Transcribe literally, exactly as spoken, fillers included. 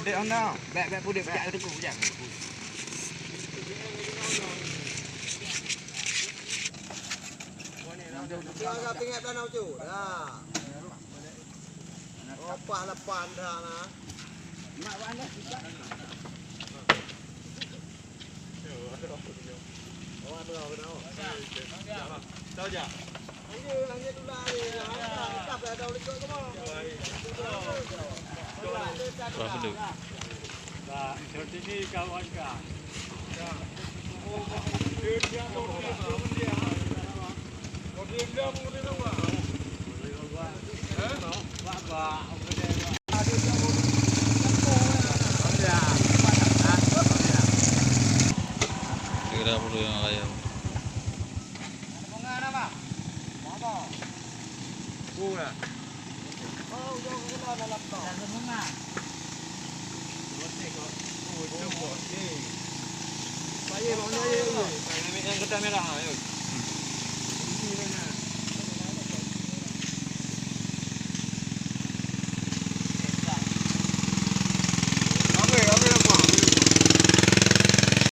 Pudek hana, bèk, bèk pudek, pejak ke teungku, pejak. Jangan tinggal tanah ucu. Dah. Opah lapan dah lah. Mak wan dah. Awak tu, awak tu. Tahu je. Wah, betul. Nah, seperti ini kawan kah. Kira perlu yang lain. Yang kertas merah, ayo.